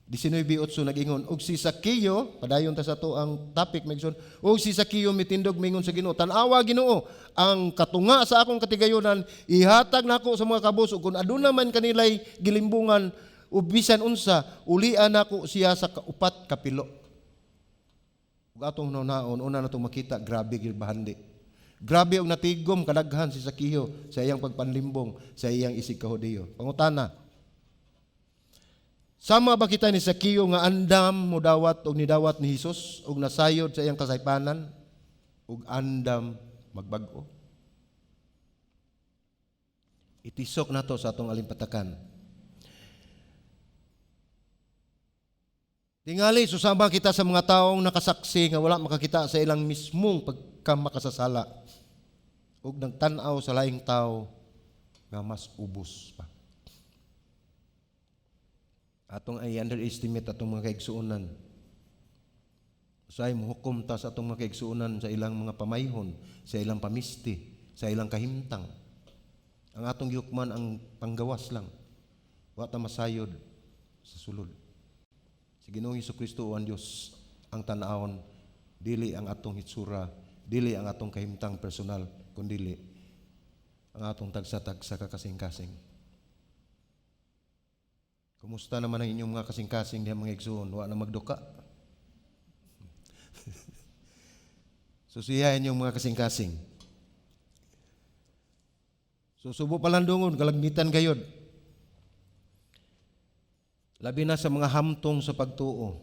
19:8 nag-ingon, "Ug si Sakeo," padayon ta sa to ang topic, megson, "ug si Sakeo mitindog, mingon sa Ginoo, 'Tan-awa, Ginoo, ang katunga sa akong katigayonan ihatag nako sa mga kabos, ug kung aduna man kanilay gilimbungan ug bisan unsa, ulian nako siya sa upat ka pilo.'" Ug atong hunaon, una natong makita, grabe gyud bahandi. Grabe og natigom kadaghan si Sakeo sa iyang pagpanlimbong sa iyang isig ka Hudiyo. Pangutana, sama ba kita ni Sakeo nga andam modawat og nidawat ni Hesus og nasayod sa iyang kasaypanan ug andam magbag-o? Itisok nato sa atong alimpatakan. Tingali, susama kita sa mga taong nakasaksi nga wala makakita sa ilang mismong pagkamakasasala ug nagtan-aw sa laing tao nga mas ubos pa. Atong ay underestimate atong mga kaigsuonan. Usay mohukom ta sa atong mga kaigsuonan sa ilang mga pamayhon, sa ilang pamisti, sa ilang kahimtang. Ang atong gihukman ang panggawas lang. Wa ta masayod sa sulod. Si Ginoong Hesukristo o ang Dios ang tan-awon, dili ang atong hitsura, dili ang atong kahimtang personal, kundili ang atong tagsa-tagsa ka kasing-kasing. Kumusta naman ang inyong mga kasing-kasing diha, mga igsoon? Wa na magduka. Susiha inyong mga kasing-kasing. So subo palandungon, kalagmitan gayod. Labi na sa mga hamtong sa pagtuo,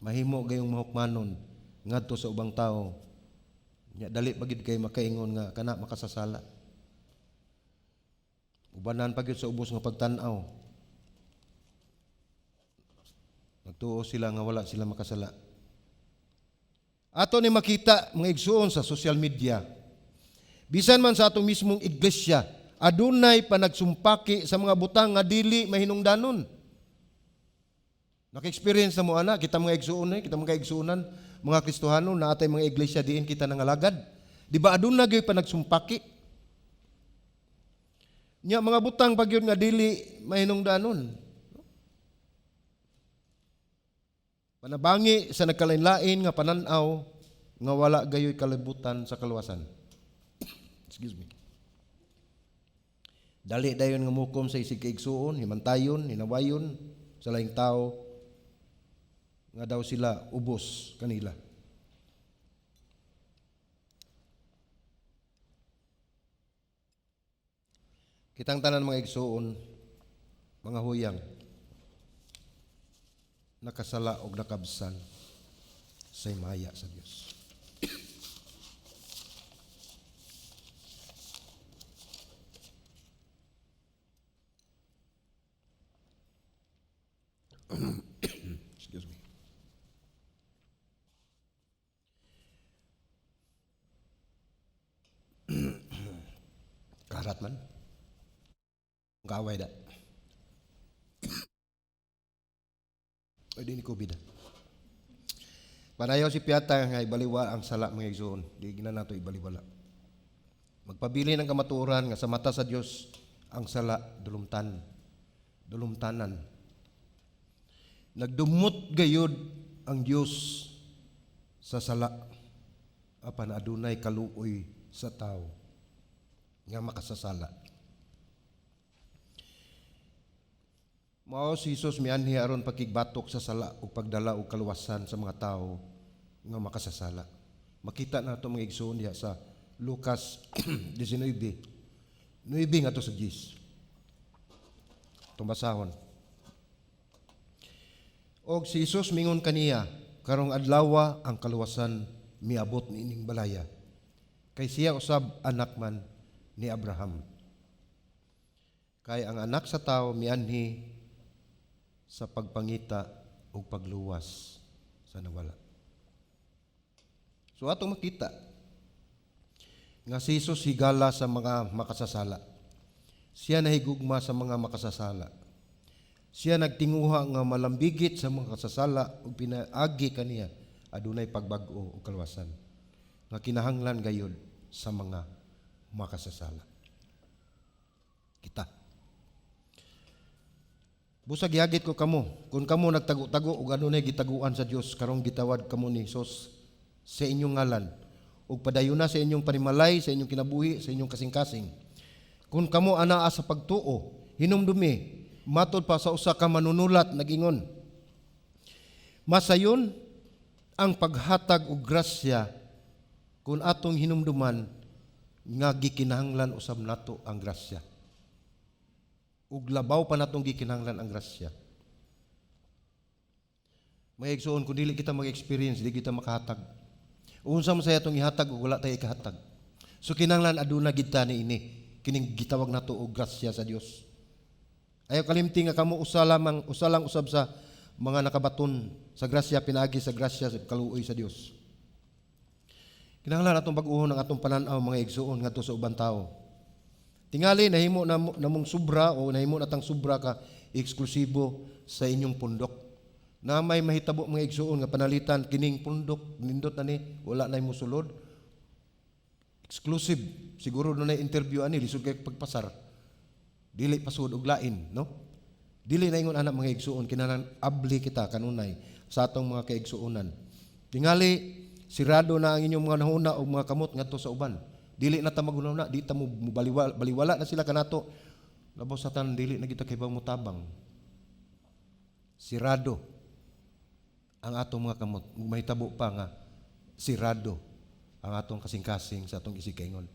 mahimo gayong mahukmanon ngadto sa ubang tao. Nya dali pa gyud kay makaingon nga kana makasasala. Ubanan pa gyud sa ubos nga pagtan-aw. Nagtuo sila nga wala sila makasala. Ato ni makita mga igsuon sa social media. Bisan man sa atong mismong iglesia, adunay panagsumpaki sa mga butang nga dili mahinungdanon. Naka-experience na mo ana, kita mga igsuon eh, kita mga igsuonan, mga Kristohano na atay mga iglesia diin kita nangalagad. Di ba aduna gyud panagsumpaki? Nya mga butang pag yun nga dili mahinungdanon. Panabangi sa nagkalain-lain nga panan-aw nga wala gayoy kalibutan sa kaluwasan. Excuse me. Dali dayon nga mukom sa isig kaigsuon, himantayon, hinawayon sa laing tao nga daw sila ubos kanila. Kitang tanan mga igsuon, mga huyang, nakasala og nakabsan sa himaya sa Dios. Excuse me. Karat man. Kaaway da. Ay, di ni COVID. Panayaw si Piata nga ibaliwa ang sala mga igsoon. Di gina nato ibaliwala. Magpabili ng kamatuoran nga sa mata sa Dios ang sala dulumtan. Dulumtanan. Nagdumot gayud ang Dios sa sala apan adunay kaluoy sa tao nga makasasala. Mao si Jesus mianhi aron pakigbatok sa sala ug pagdala og kaluwasan sa mga tao nga makasasala. Makita nato mga igsoon diha sa Lucas 19. 9 ngadto sa 10. Itong basahon. Og si Jesus mingon kaniya, karong adlawa ang kaluwasan miabot niining balaya. Kay siya usab anak man ni Abraham. Kay ang anak sa tao mianhi sa pagpangita ug pagluwas sa nawala. So atong makita nga si Jesus higala sa mga makasasala. Siya nahigugma sa mga makasasala. Siya nagtinguha nga malambigit sa mga kasasala ug pinaagi kaniya adunay pagbag-o ug kaluwasan nga kinahanglan gayud sa mga makasasala. Kita. Busag yagit ko kamo, kung kamo nagtago-tago ug adunay gitaguan sa Dios karong gitawad kamo ni Jesus sa inyong ngalan ug padayon na sa inyong panimalay, sa inyong kinabuhi, sa inyong kasing-kasing. Kung kamo anaa sa pagtuo, hinumdumi matod pa sa usa ka manunulat nagingon, masayon ang paghatag og grasya kung atong hinumduman nga gikinahanglan usab nato ang grasya. Ug labaw pa natong gikinahanglan ang grasya. Mga igsoon, kung dili kita mag-experience, dili kita makahatag. Unsa man saya atong ihatag ug wala tayo ikahatag. So kinahanglan aduna gid ta niini kining gitawag nato og grasya sa Dios. Ayaw kalimti nga kamo usa lamang, usa lang usab sa mga nakabaton sa grasya, pinaagi sa grasya sa kaluoy sa Dios. Kinahanglan atong bag-uhon ang atong panan-aw mga igsoon ngadto sa ubang tawo. Tingali nahimo na namong sobra o nahimo natang sobra ka eksklusibo sa inyong pundok. Na may mahitabo mga igsoon nga panalitan kining pundok nindot na ni wala nay mosulod. Exclusive siguro dunay interview ani lisod kay pagpasar. Dili pasud og lain, no? Dili na ingon anak mga igsuon kinahanglan abli kita kanunay sa atong mga kaigsuonan. Tingali sirado na ang inyong mga nahuna o mga kamot ngadto sa uban. Dili na ta maghunahuna, di ta mo baliwala na sila kanato. Labaw sa tanan dili na kita kay mutabang. Sirado ang atong mga kamot. Mahitabo pa nga sirado Ang atong kasing-kasing sa atong isigkaingon.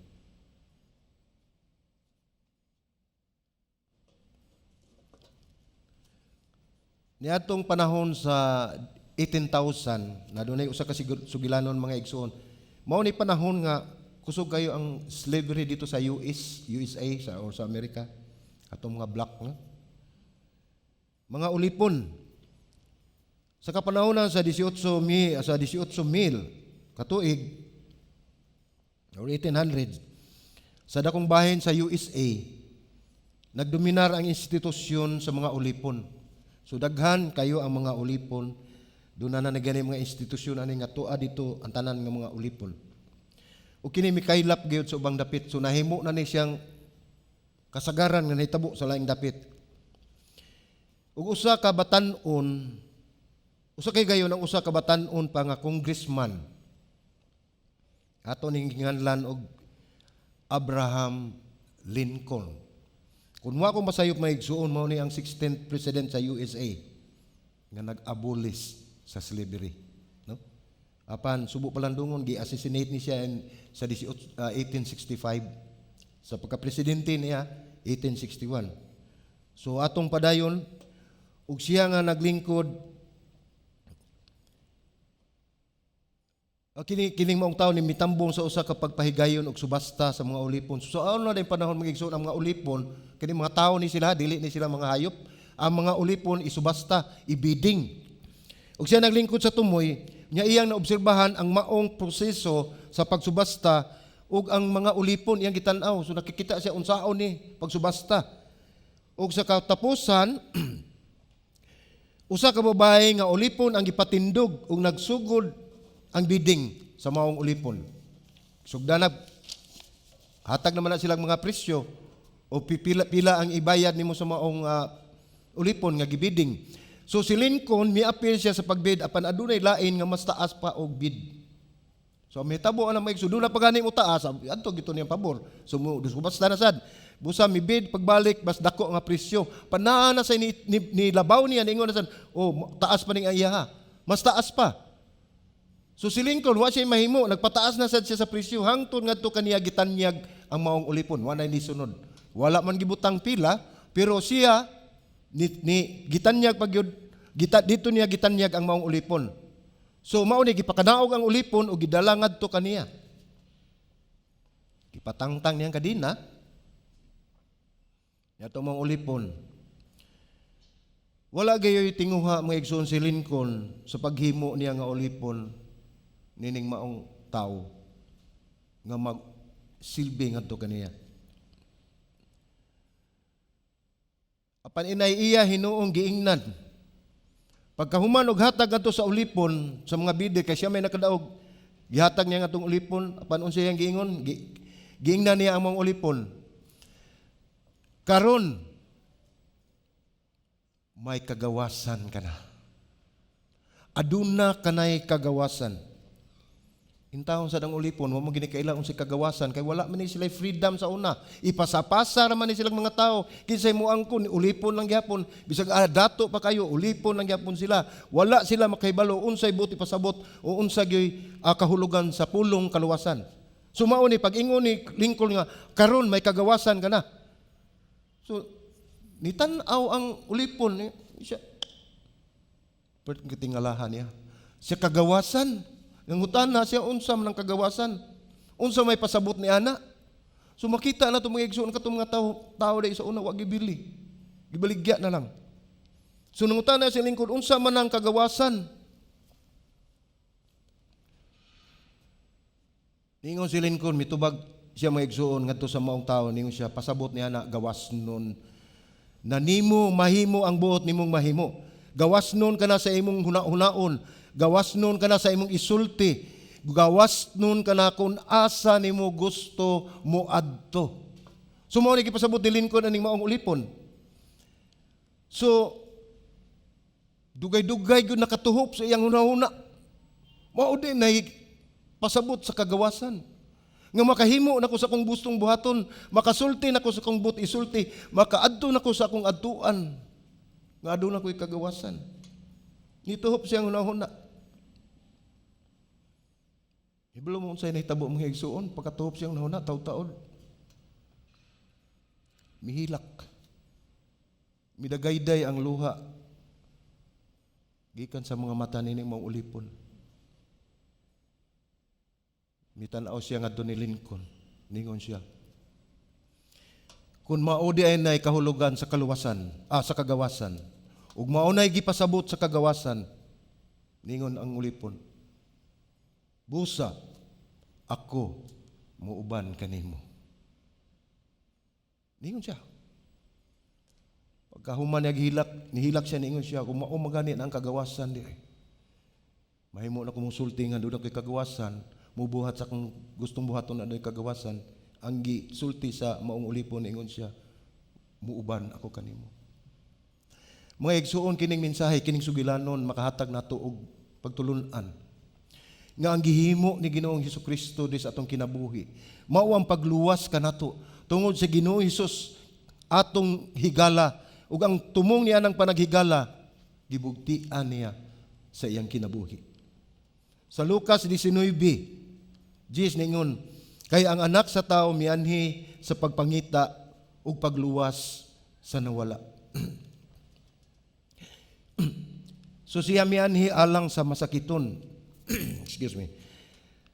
Niadtong panahon sa 18,000 na dunay usa ka sugilanon, mga igsoon. Mao ni panahon nga kusog kayo ang slavery dito sa US, USA sa or sa Amerika. Atong mga black, no? Mga ulipon. Sa kapanahonan sa 18 mi sa 18 mil katuig or 1800, sa dakong bahin sa USA, nagdominar ang institusyon sa mga ulipon. So daghan kayo ang mga ulipon. Doon na na gani mga institusyon ani nga tuwa dito ang tanan nga mga ulipon. O kini mikaylap gyud sa ubang dapit. So nahimo na ni siyang kasagaran nga nahitabo sa laing dapit. Ug usa ka batan-on, usa kay gayon ang usa ka batan-on pa nga congressman. Ato ning ginganlan og Abraham Lincoln. Kung wa ko masayop, mga igsuon, mao ni ang 16th president sa USA nga nag-abolish sa slavery, no? Apan subo palandungon, gi-assassinate ni siya sa 18, 1865 sa pagka-presidente niya 1861. So atong padayon, ug siya nga naglingkod. Kini kining maong tawo ni mitambong sa usa ka pagpahigayon og subasta sa mga ulipon. So sa ano na panahon, mga igsoon, ang mga ulipon kini mga tawo ni sila, dili ni sila mga hayop. Ang mga ulipon isubasta, ibiding. Ug siya naglingkod sa tumoy, nya iyang naobserbahan ang maong proseso sa pagsubasta ug ang mga ulipon iyang gitan-aw. So nakikita siya unsaon ni pagsubasta. Ug sa katapusan, usa ka babae nga ulipon ang gipatindog ug nagsugod ang bidding sa maong ulipon. Sugdanag hatag naman na silang mga presyo o pipila pila ang ibayad nimo sa maong ulipon nga gibiding. So si Lincoln miapil siya sa pagbid, apan adunay lain nga mas taas pa og bid. So mitabo ana may so na pa gani mo taas adto gito niyang pabor. So mo basta na sad. Busa mi bid pagbalik mas dako nga presyo. Panaa na sa ni labaw niya, ningon na sad, "Oh, taas pa ning iya ha." Mas taas pa. So si Lincoln wa siya mahimo, nagpataas na sad siya sa presyo hangtod ngadto kaniya gitanyag ang maong ulipon. Wa nay nisunod. Wala man gibutang pila, pero siya ni gitanyag pag yun, gita, dito niya gitanyag ang maong ulipon. So mao ni gipakanaog ang ulipon ug gidala ngadto kaniya. Gipatangtang niyang kadina. Yato maong ulipon. Wala gayoy tinguha, mga igsoon, si Lincoln sa paghimo niya nga ulipon nining maong tao nga magsilbi ngadto kaniya. Apan inay iya hinuong giingnan. Pagkahuman og hatag ngadto sa ulipon sa mga bide kay siya may nakadaog, gihatag niya ngadtong ulipon, apan unsa iyang giingon? Giingnan niya ang mga ulipon. "Karon may kagawasan ka na. Aduna kanay kagawasan." Intawon sa dang ulipon, wa mo gini kaila unsay kagawasan kay wala man ni sila freedom sa una. Ipasapasa ra man ni silang mga tao. Kinsay mo angkon, ulipon lang gyapon. Bisag dato pa kayo, ulipon lang gyapon sila. Wala sila makahibalo unsay buot ipasabot o unsa gyoy kahulugan sa pulong kaluwasan. So mao ni pag-ingon ni Lincoln nga "Karon may kagawasan ka na." So nitan-aw ang ulipon ni siya. Pero kitingalahan niya. Siya kagawasan. Nangutana siya unsa man ang kagawasan. Unsa may pasabot ni ana. So makita na itong mga igsoon, katong mga tao, tao dai sa una wa gibili. Gibaligya na lang. So nangutana si Lincoln, "Unsa man ang kagawasan?" Ningon si Lincoln, mitubag siya, mga igsoon, ngadto sa maong tao, ningon siya, pasabot ni ana, gawas nun na nimo mahimo ang buot nimong mahimo. Gawas nun ka na sa imong huna-hunaon. Gawas nun ka na sa imong isulti. Gawas nun ka na kung asa nimo gusto mo adto. So mao ni gipasabot ni Lincoln aning maong ulipon. So dugay-dugay gyud nakatuhop sa iyang hunahuna. Mao din na pasabot sa kagawasan. Nga makahimo nako sa akong gustong buhaton, makasulti nako sa akong buot isulti, makaadto nako sa akong adtuan. Nga aduna ko'y kagawasan. Nituhop siyang hunahuna. Hibalo mo unsay nahitabo, mga igsuon, pagkatuhop siyang nahuna, taud-taod. Mihilak. Midagayday ang luha gikan sa mga mata nining mga ulipon. Mitanaw siya ngadto ni Lincoln. Ningon siya, "Kung mao diay nay kahulugan sa kaluwasan, sa kagawasan, ug mao nay gipasabot sa kagawasan," ningon ang ulipon, "busa ako muuban kanimo." Ningon siya. Pagkahuman niya gihilak, nihilak siya, ningon siya, "Kung mao magani na ang kagawasan diay. Mahimo na ko musulti nga doon kay kagawasan, mubuhat sa akong gustong buhaton na doon kagawasan." Ang gisulti sa maong ulipon, ingon siya, "Muuban ako kanimo." Mga igsuon, kining mensahe, kining sugilanon makahatag nato og pagtulunan nga ang gihimo ni Ginoong Hesus Kristo di sa atong kinabuhi mao ang pagluwas kanato tungod sa Ginoong Hesus atong higala, ug ang tumong niya ng panaghigala gibugtian niya sa iyang kinabuhi. Sa Lucas 19:10 ningon, "Kay ang Anak sa Tao mianhi sa pagpangita ug pagluwas sa nawala." So siya mianhi alang sa masakiton. Excuse me.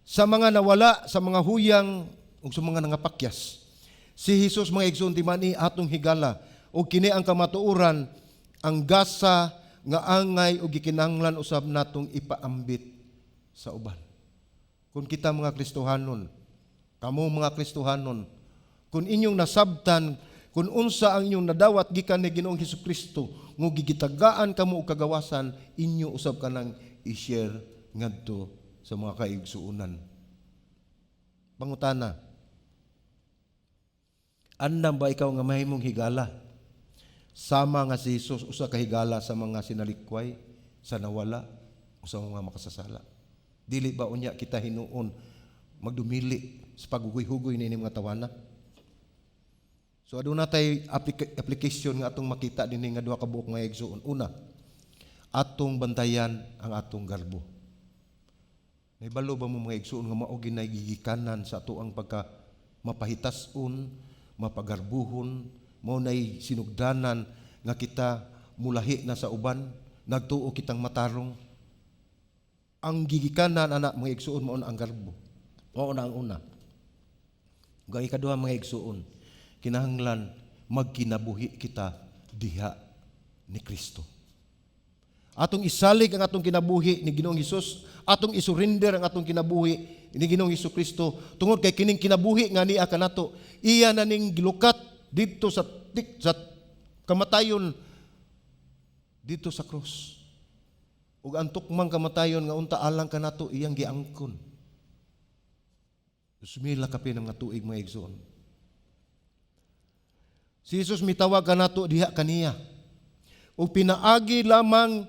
Sa mga nawala, sa mga huyang ug sa mga nangapakyas. Si Jesus, mga igsoon, di man ni atong higala ug kini ang kamatuoran, ang gasa nga angay ug gikinahanglan usab natong ipaambit sa uban. Kung kita mga Kristohanon, kamo mga Kristohanon, kung inyong nasabtan kung unsa ang inyong nadawat gikan ni Ginoong Hesus Kristo nga gigitagaan kamo og kagawasan, inyo usab kanang i-share ngadto sa mga kaigsuonan. Pangutana, andam ba ikaw nga mahimong higala? Sama nga si Jesus usa ka higala sa mga sinalikway, sa nawala, o sa mga makasasala. Dili ba unya kita hinuon magdumili sa paghugoy-hugoy niini mga tawana? So aduna tay application nga atong makita dinhi nga duha ka buok, mga igsuon. Una, atong bantayan ang atong garbo. Nahibalo ba mo, mga igsuon, nga mao ginay gigikanan sa ato ang pagka mapahitas-on, mapagarbuhon, mao nay sinugdanan nga kita mulahi na sa uban, nagtuo kitang matarong? Ang gigikanan ana, mga igsuon, mao na ang garbo. Mao na ang una. Ug ang ikaduha, mga igsuon, kinahanglan magkinabuhi kita diha ni Kristo. Atong isalig ang atong kinabuhi ni Ginoong Hesus, atong isurrender ang atong kinabuhi ni Ginoong Hesus Kristo tungod kay kining kinabuhi nga niya kanato, iya na ning gilukat didto sa kamatayon didto sa krus. Ug ang tukmang kamatayon nga unta alang kanato, iyang giangkon. 2000 kapin ang mga tuig, mga igsoon. Si Jesus mitawag kanato diha kaniya. Ug pinaagi lamang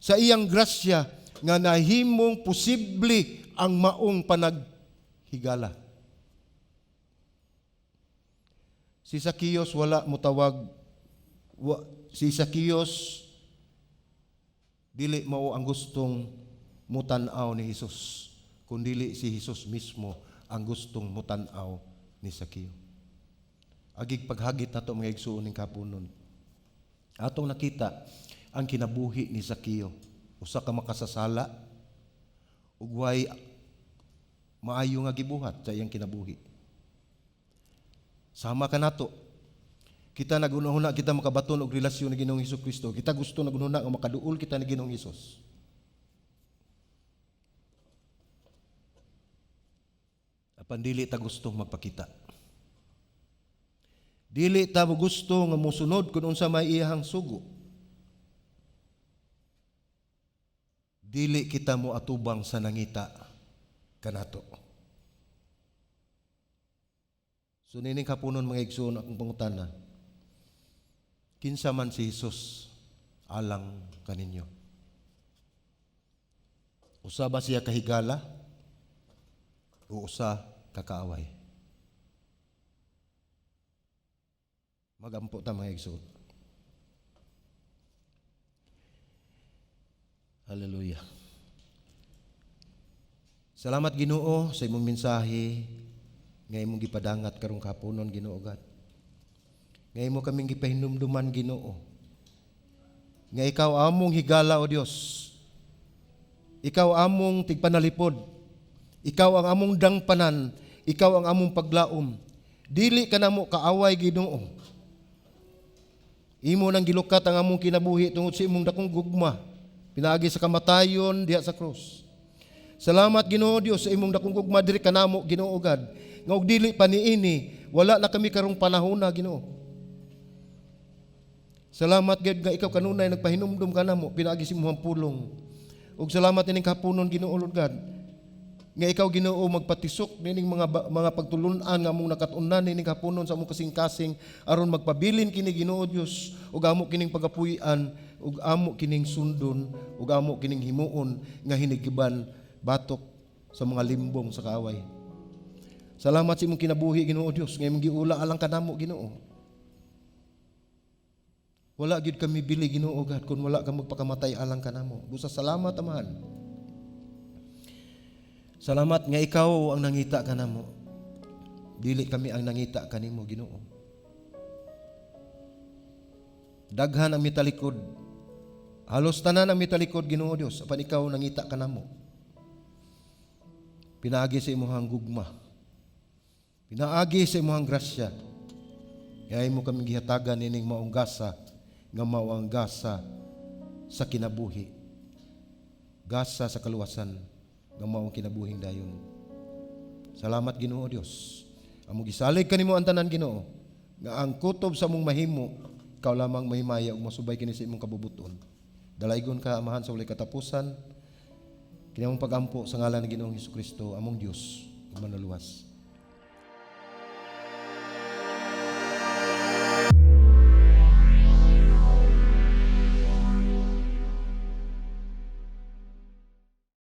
sa iyang grasya nga nahimong posible ang maong panaghigala. Si Zacchaeus wala mutawag wa, si Zacchaeus dili mao ang gustong mutan-aw ni Jesus, kundili si Jesus mismo ang gustong mutan-aw ni Zacchaeus. Agig paghagit nato, mga igsuon, ning kapunon. Atong nakita ang kinabuhi ni Zacchaeus, usa ka makasasala ug way maayo nga gibuhat sa iyang kinabuhi. Sama kanato. Kita nagunahuna kita makabaton og relasyon ni Ginoong Hesus Kristo. Kita gusto nagunahuna nga makaduol kita ni Ginoong Hesus. Apan dili ta gustong magpakita. Dili ta gusto nga mosunod kung unsa may iyahang sugo. Dili kita mo atubang sa nangita kanato. So nining kapunon, mga igsoon, akong pangutana. Kinsa man si Jesus alang kaninyo? Usa ba siya kahigala o usa ka kaaway? Magampo ta, mga igsoon. Hallelujah. Salamat, Ginoo, sa imong mensahe nga imong gipadangat karong kahaponon, Ginoo God. Nga imo kaming gipahinumduman, Ginoo, nga ikaw among higala, o Dios. Ikaw among tigpanalipod. Ikaw ang among dangpanan, ikaw ang among paglaom. Dili ka namo kaaway, Ginoo. Imo nang gilukat ang among kinabuhi tungod sa imong dakong gugma pinaagi sa kamatayon diha sa krus. Salamat, Ginoo Dios, sa imong dakong gugma diri kanamo, Ginoo God. Nga og dili pa niini, wala na kami karong panahona, Ginoo. Salamat gid nga ikaw kanunay nagpahinumdum kanamo pinaagi sa imong pulong. Ug salamat ining kahaponon, Ginoo Lord God, nga ikaw, Ginoo, magpatisok nining mga pagtulun-an nga among nakat-unan nining kahaponon sa among kasing-kasing aron magpabilin kini, Ginoo Dios, ug amo kining pagapuy-an ug amo kining sundon ug amo kining himuon nga hinigiban batok sa mga limbong sa kaaway. Salamat sa imong kinabuhi, Ginoo Dios, nga imong giula alang kanamo, Ginoo. Wala gyud kami bili, Ginoo God, kung wala ka magpakamatay alang kanamo. Busa salamat, Amahan. Salamat nga ikaw ang nangita kanamo. Dili kami ang nangita kanimo, Ginoo. Daghan ang mitalikod. Halos tanan ang mitalikod, Ginoo Dios, apan ikaw nangita kanamo. Pinaagi sa imong gugma. Pinaagi sa imong grasya. Kaya imo kami gihatagan nining maong gasa nga mao ang gasa sa kinabuhi. Gasa sa kaluwasan nga mao ang kinabuhing dayon. Salamat, Ginoo Dios. Among gisalig kanimo ang tanan, Ginoo, nga ang kutob sa among mahimo, ikaw lamang mahimaya ug masubay kini sa imong kabubuton. Dalaygon ka, Amahan, sa walay katapusan. Kini among pagampo sa ngalan ng Ginoong Hesus Kristo, among Dios ug Manluluwas.